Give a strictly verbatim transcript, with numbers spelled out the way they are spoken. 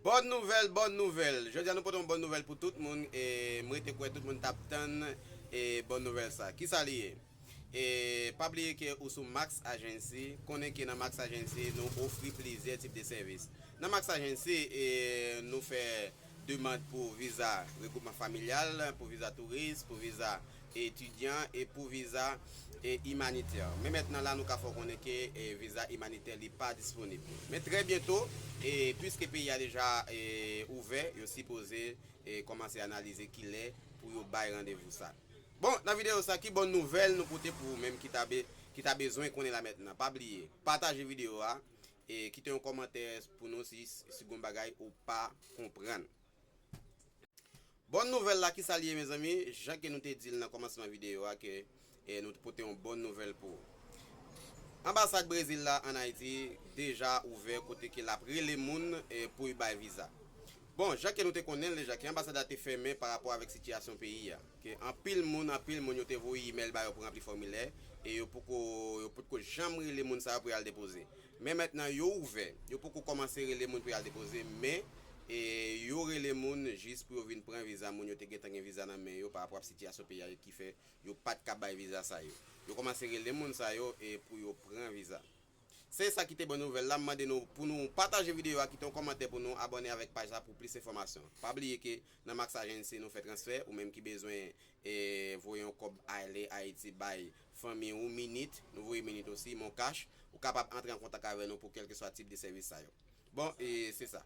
Bòn nouvèl, bòn nouvèl. Jodi a nou pote yon bòn nouvèl pou tout moun. E m rete kwè tout moun t ap tann e bòn nouvèl sa. Kisa li ye? E pa bliye ke ou sou Max Agency. Konnen ke nan Max Agency, nou ofri plizyè tip de sèvis. Nan Max Agency, e nou fè demann pou viza regwoupman familyal, pou viza touris, pou viza etidyan e pou viza e imanitè. Men mentnan la, nou ka fè w konnen ke e viza imanitè li pa disponib. Men trè byento, e piske peyi a deja e ouvè, yo sipoze e kòmanse analize kilè pou yo bay randevou sa. Bon, nan videyo sa, ki bòn nouvèl nou pote pou ou menm ki ta be, ki ta bezwen konnen la mentnan? Pa bliye, pataje videyo a, e kite yon kòmantè pou nou si, si gon bagay ou pa konprann. Bòn nouvèl la, kisa li ye, mezanmi? Jan ke nou te di l nan kòmansman videyo a, ke e nou te pote yon bòn nouvèl pou ou. Anbasad Brezil la ann Ayiti deja ouvè kote ke l ap rele moun e pou y bay viza. Bon, jan ke nou te konnen l deja, ke anbasad la te fèmen pa rapò avèk sitiyasyon peyi a. Ke anpil moun, anpil moun yo te voye imèl ba yo pou ranpli fòmilè e yo poko, yo potko janm rele moun sa yo pou y al depoze. Men mentnan yo ouvè, yo poko kòmanse rele moun pou y al depoze, men e yo rele moun jis pou yo vin pran viza moun yo te gentan gen viza nan men yo pa rapò ak sitiyasyon peyi a ki fè yo pa t ka bay viza sa yo. Yo kòmanse rele moun sa yo e pou yo pran viza. Se sa ki te bòn nouvèl la. M mande nou pou nou pataje videyo a, kite yon kòmantè pou nou, abòne avèk paj la pou plis enfòmasyon. Pa bliye ke nan Max Agency nou fè transfè, ou menm ki bezwen e voye yon kòb ale Ayiti bay fanmi ou, Minit, nou voye Minit osi, Mon Cash, ou kapab antre an kontak avè nou pou kèlkeswa tip de sèvis sa yo. Bon, e se sa.